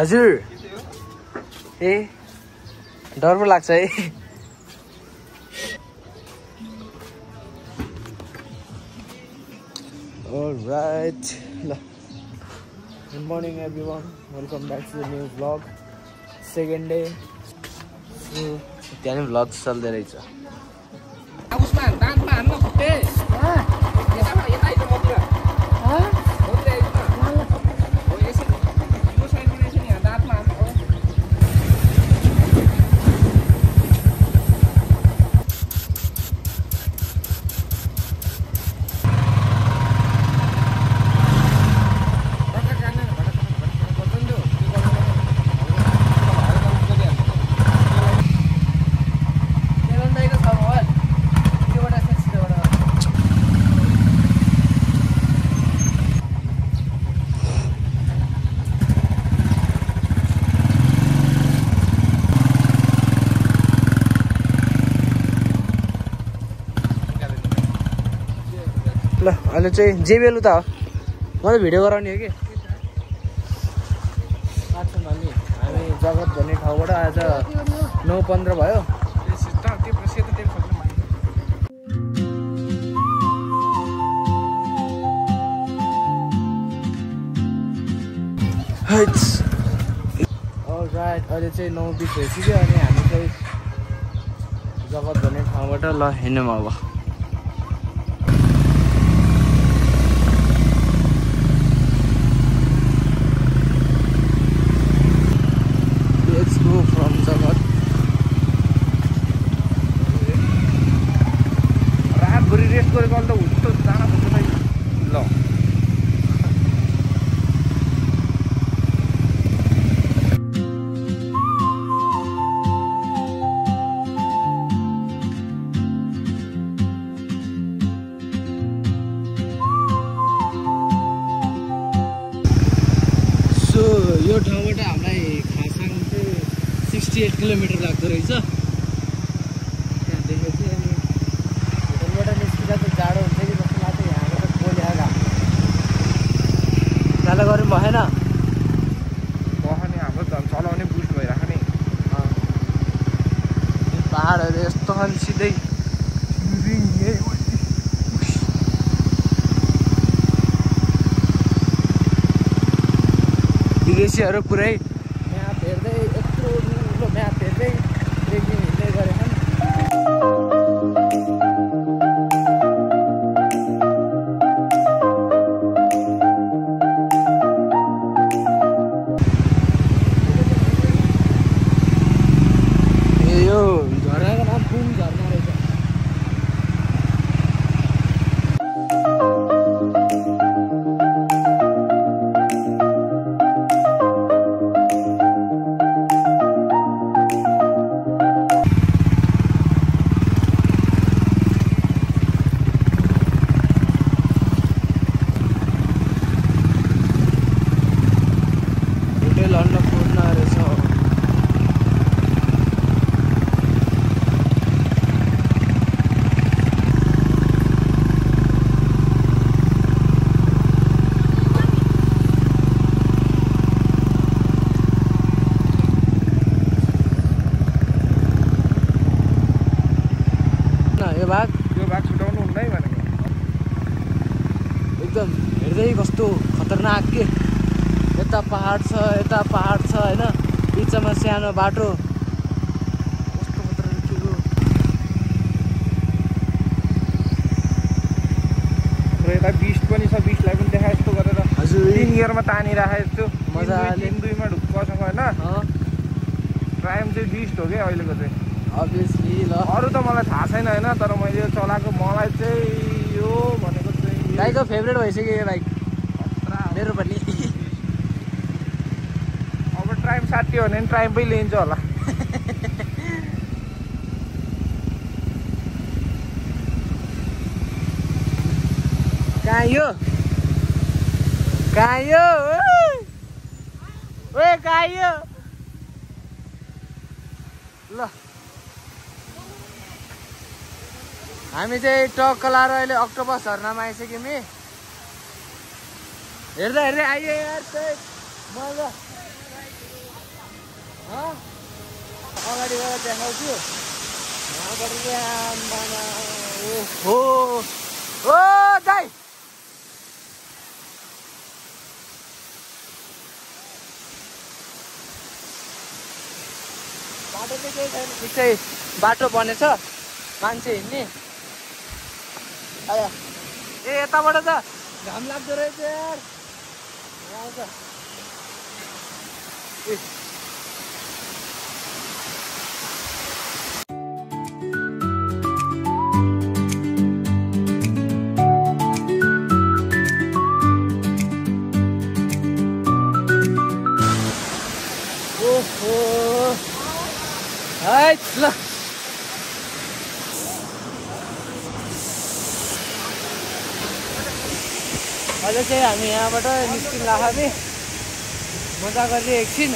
हजुर ए डर पो लाग्छ है Alright. Good morning everyone. Welcome back to the new vlog. Second day. So, त्यहाँ नि vlog चल्दै रहेछ. उसमा दाँतमा हान्न खुट्टे यताबाट यता आइज मतिर मतिर आइज न हो यसो यो साइडमा रहेछ नि यहाँ दाँतमा हान्न हो ल अहिले चाहिँ जेबेलु त हो म त भिडियो गराउने हो कि हामी जगत भन्ने ठाउँबाट आज 9:15 भयो अलराइट अहिले चाहिँ 9:20 भइसक्यो अनि हामी चाहिँ जगत भन्ने ठाउँबाट ल हिँड्यौँ अब from Jagat. रात भरि रेस्ट गरेको त हुन्छ त जान सक्छ नि ल सो यो ठाउँबाट हामीलाई 68 किलोमिटर लाग्दो रहेछ त्यहाँ देखेको थिएँ अनि होटलबाट निस्किँदा त जाडो हुन्छ कि जस्तो लाग्थ्यो यहाँबाट पोले आएको जाँदा गऱ्यौँ भएन बहने हाम्रो झन् चलाउने बुस्ट भइरहेको नि पहाडहरू यस्तो खान सिधै विदेशीहरू पुरै म्याप हेर्दै यत्रो म्याप हेर्दै ट्रेकिङ हिँड्दै गरेको ए यो झरनाको नाम कुन झरना रहेछ अन्नपूर्ण रहेछ यो भाग छुटाउनु हुँदै भनेको एकदम हेर्दै कस्तो खतरनाक के यता पहाड छ होइन बिचमा सानो बाटो कस्तो खतरनाक के हो र यता बिस्ट पनि छ बिस्टलाई पनि देखा यस्तो गरेर हजुर 3 गियरमा तानिराखेको यस्तो मजाले 2मा ढुक्कसँग होइन प्राइम चाहिँ बिस्ट हो क्या अहिलेको चाहिँ अभियसली ल अरू त मलाई थाहा छैन होइन तर मैले यो चलाएको मलाई चाहिँ यो भनेको चाहिँ बाइकको फेभरेट भइसक्यो यो बाइक मेरो पनि अब ट्राइम साथी हो भने ट्राइममै लिन्छ होला कहाँ यो ओए कहाँ यो ल हामी चाहिँ टक्क लाएर अहिले अक्टोपस झरनामा आइसक्यौँ नि हेर्दै हेर्दै आइयो यार मजा अगाडिबाट देखाउँछु यहाँबाट हो ओ दाइ बाटो चाहिँ केही छैन ठिक चाहिँ बाटो बनेछ मान्छे हिँड्ने आयो ए यताबाट त घाम लाग्दो रहेछ यार आउँछ ओहो हाय ल अहिले चाहिँ हामी यहाँबाट निस्किँदा हामी मजा गर्ने एकछिन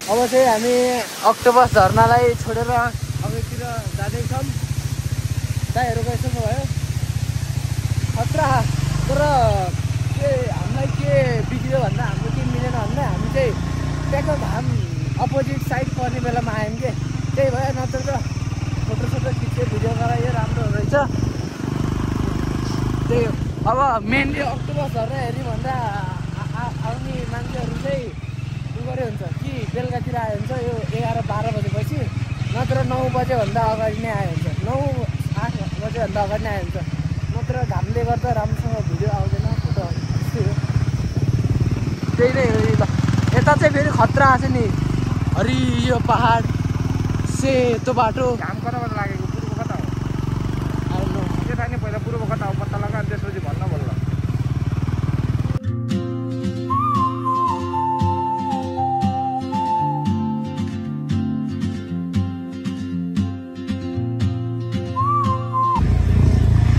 अब चाहिँ हामी अक्टोपस झरनालाई छोडेर अगाडितिर जाँदैछौँ दाइहरू गइसक्नु भयो खतरा तर के हामीलाई के बिग्रियो भन्दा हाम्रो के मिलेन भन्दा हामी चाहिँ त्यहाँको घाम अपोजिट साइड पर्ने बेलामा आयौँ कि त्यही भयो नत्र त फोटो खिच्यो भिडियो गरायो राम्रो रहेछ त्यही अब मेनली अक्टोपस झर्ना हेऱ्यो भन्दा आउने मान्छेहरू चाहिँ उ गरे हुन्छ कि बेलुकातिर आयो हुन्छ यो 11-12 बजेपछि नत्र 9 बजेभन्दा अगाडि नै आयो हुन्छ 9-8 बजेभन्दा अगाडि नै आयो हुन्छ नत्र घामले गर्दा राम्रोसँग भिडियो आउँदैन फोटो त्यही नै हो ल यता चाहिँ फेरि खतरा आएको छ नि हरियो पहाड सेतो बाटो घाम कताबाट लागेको पूर्व कता हो त्यो थाहा नि पहिला पूर्व कता हो पत्ता लगा अनि त्यसपछि भन्न बोल्ला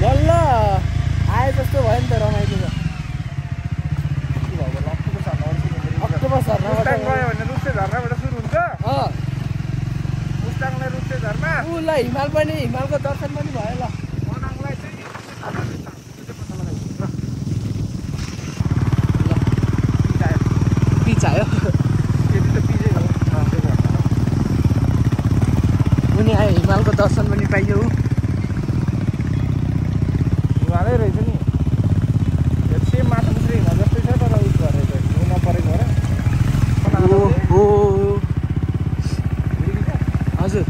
बल्ल आए जस्तो भयो नि त रमाइलो त अक्टोपस झर्नाबाट गयो भने रुप्से झर्नाबाट सुरु हुन्छ मुस्ताङलाई रुप्से झर्ना ऊ ल हिमालको दर्शन पनि भयो ल मनाङलाई चाहिँ पिच आयो त्यति त पिजै हो उनी आयो हिमालको दर्शन पनि पाइयो हिमालै रहेछ नि सेम माथि पुग्दै हिमाल जस्तै छ तर उस गरेर हिउँ नपरेको र ओहो हजुर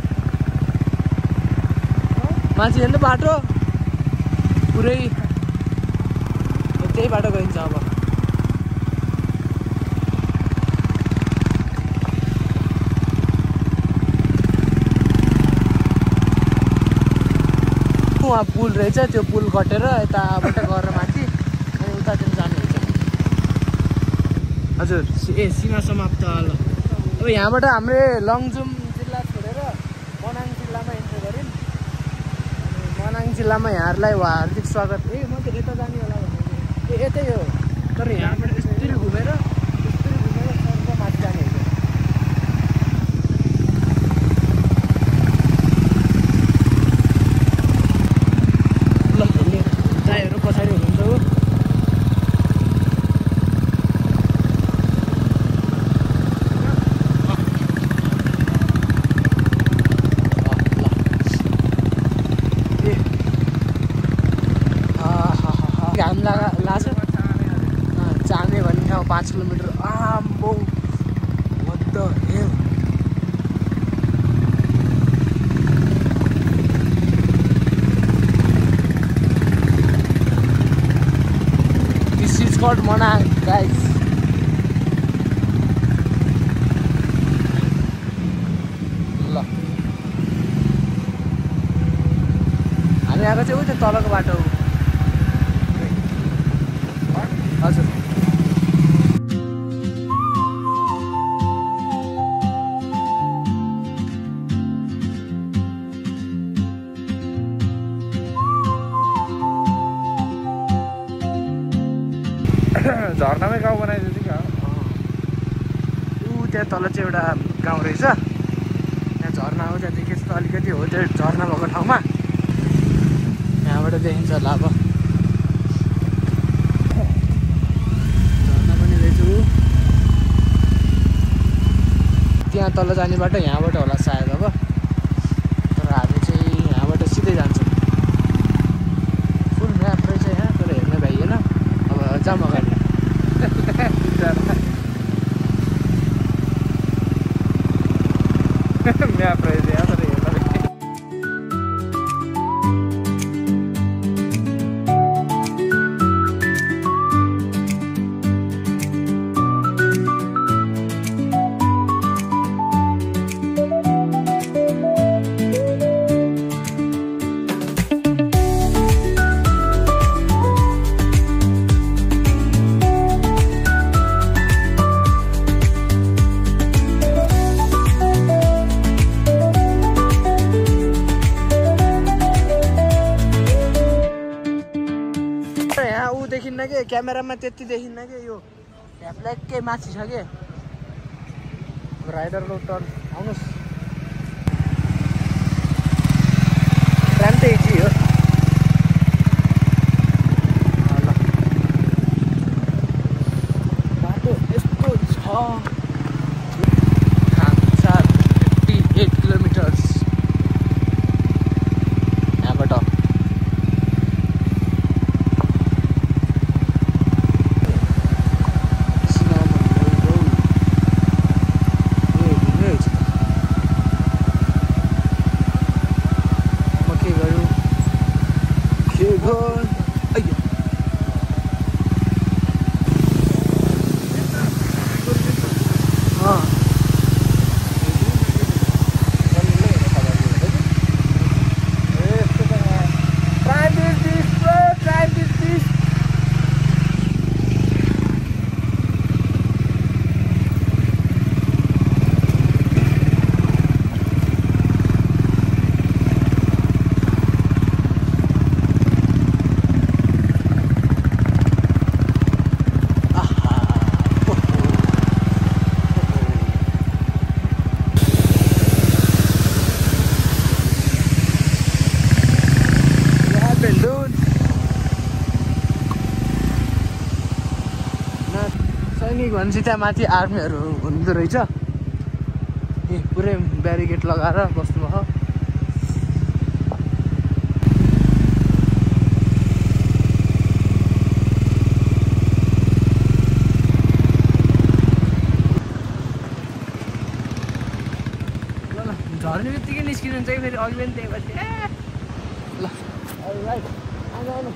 मान्छे हेर्नु बाटो पुरै त्यही बाटो गइन्छ अब वहाँ पुल रहेछ त्यो पुल कटेर यताबाट गएर माथि अनि उतातिर जानुहुन्छ हजुर ए सीमा समाप्त ल अब यहाँबाट हाम्रो लङजुम जिल्ला छोडेर मनाङ जिल्लामा इन्ट्री गऱ्यौँ अनि मनाङ जिल्लामा यहाँहरूलाई हार्दिक स्वागत ए म त यता जाने होला भनेको ए यतै हो तर यहाँबाट यस्तरी घुमेर सर्व माथि जाने हो ल हेर्ने दाइहरू पछाडि हुनुहुन्छ हो घाम लाग्छ चामे भन्ने ठाउँ 5 किलोमिटर आम्बो what the hell this is called Manang guys ल हामी आएको चाहिँ उता तलको बाटो हो हजुर झर्नामै गाउँ बनाइदिन्छ क्या त्यहाँ तल चाहिँ एउटा गाउँ रहेछ त्यहाँ झरना हो त्यहाँदेखि चाहिँ अलिकति हो त्यो झरना भएको ठाउँमा यहाँबाट देखिन्छ होला अब झर्ना पनि रहेछु त्यहाँ तल जाने बाटो यहाँबाट होला सायद अब तर हामी चाहिँ यहाँबाट सिधै जान्छौँ फुल म्याप रहेछ यहाँ तर हेर्ने भइएन अब जाऊँ अगाडि म्याप रहेछ यहाँ तर हेर्न देखिन्न कि क्यामेरामा त्यति देखिन्न कि यो ट्याब्लेटकै माथि छ कि राइडर रोड टर्न आउनुहोस् टाइम त इजी हो ल बाटो यस्तो छ 58 किलोमिटर्स यहाँबाट सैनिक भनेपछि त्यहाँ माथि आर्मीहरू हुँदो रहेछ ए पुरै ब्यारिकेड लगाएर बस्नुभयो ल ल झर्ने बित्तिकै निस्किनुहुन्छ कि फेरि अघि पनि त्यही भन्छ ए ल राइट आउनु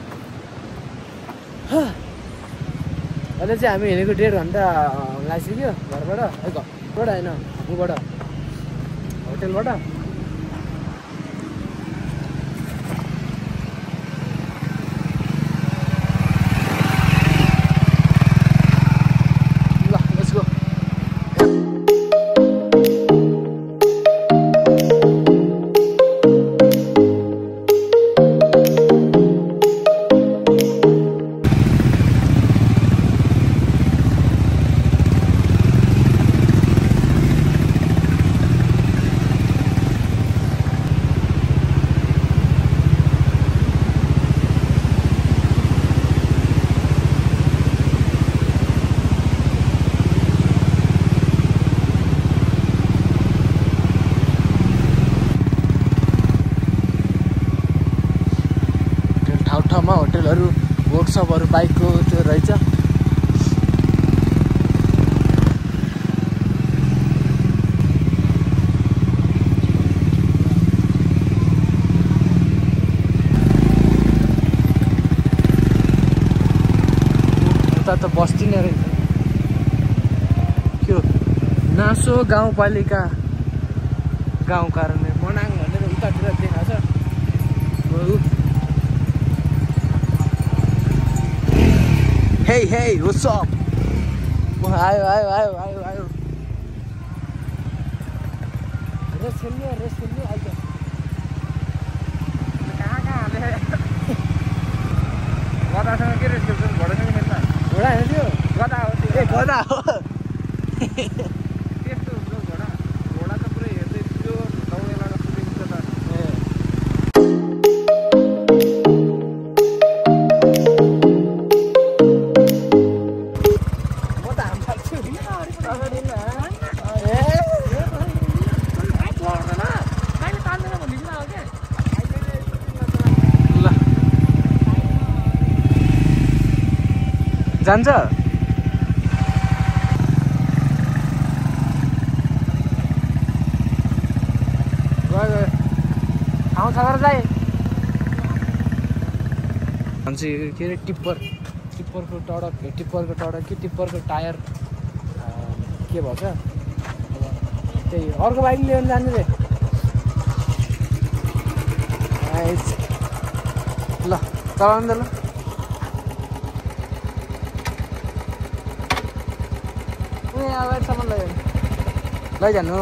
अहिले चाहिँ हामी हिँडेको 1.5 घन्टा लागिसक्यो घरबाट घरबाट होइन ऊबाट होटेलबाट ल लेट्स गो ठाउँमा होटेलहरू वर्कसपहरू बाइकको त्यो रहेछ उता त बस्ती नै रहेछ त्यो नासो गाउँपालिका गाउँ कारणले मनाङ भनेर उतातिर देखाएको छ Hey, hey, what's up? आयो रेस खेल्ने आइज कहाँ हाले गदासँग के रेस खेल्छ घोडासँग खेल्छ घोडा होइन त्यो गदा हो त्यो ए गदा हो त्यस्तो हुन्छ घोडा त पुरै हेर्दै त्यो दौडेला जस्तो देखिन्छ त जान्छ ठाउँ छ र जाए भन्छ के अरे टिप्परको टडक कि टिप्परको टायर के भन्छ त्यही अर्को बाइक लिएर जाने रे ल चलाउनु ल अगाडिसम्म लैजानु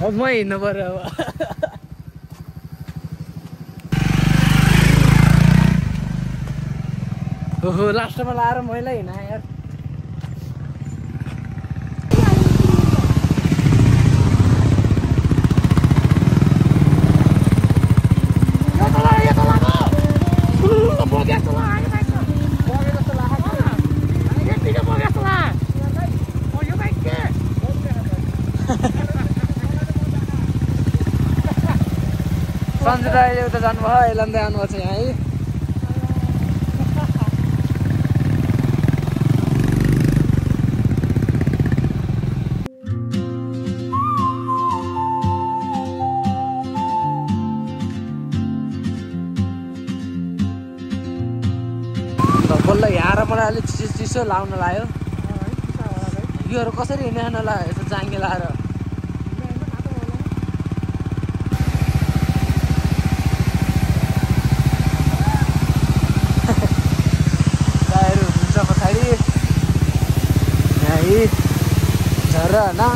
अब म हिँड्नु पर्यो अब ओहो लास्टमा लाएर मैला हिँड यार सन्जु त अहिले उता जानुभयो एलान्दै आउनुभएको छ यहाँ है बल्ल यहाँ र मलाई अलिक चिसो लाउन लाग्यो योहरू कसरी हिँड्ने होला यसो जाङ्गे लाएर टायरहरू हुन्छ पछाडि यहाँ झरना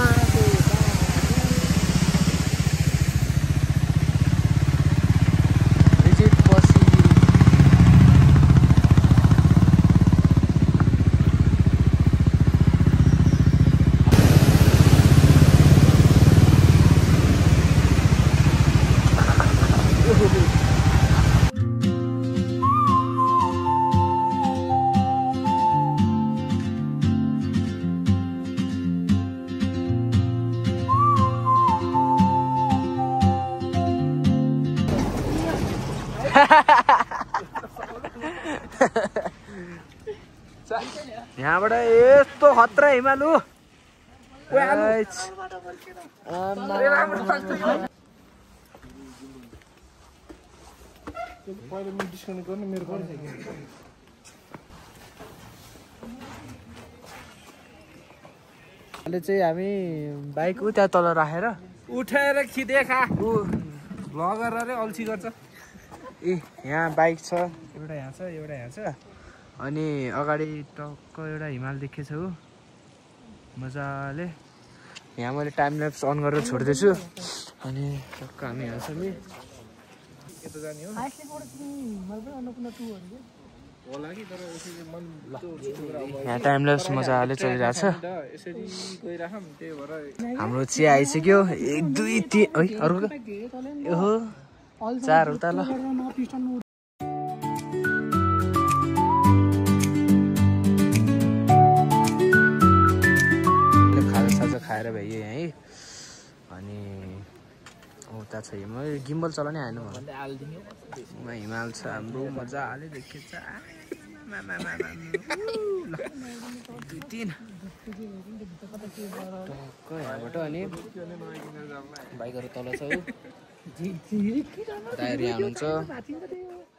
यहाँबाट यस्तो खतरा हिमालु अहिले चाहिँ हामी बाइक त्यहाँ तल राखेर उठाएर खिदेखा भ्लगर अरे अल्छी गर्छ ए यहाँ बाइक छ एउटा यहाँ छ अनि अगाडि टक्क एउटा हिमाल देखेछ हो मजाले यहाँ मैले टाइम ल्याप्स अन गरेर छोड्दैछु अनि टक्क हामी यहाँ छौँ नि यता जाने हो यहाँ टाइम ल्याप्स मजाले चलिरहेछ हाम्रो चिया आइसक्यो 1 2 3 है अरूको ओहो 4 उता ल खाएर भइयो यहीँ अनि उता छ हिमाल गिम्बल चलाउने हाल्नु हिमाल छ हाम्रो मजाले देखेछ टक्क यहाँबाट अनि बाइकहरू तल छ टायर यहाँ हुनुहुन्छ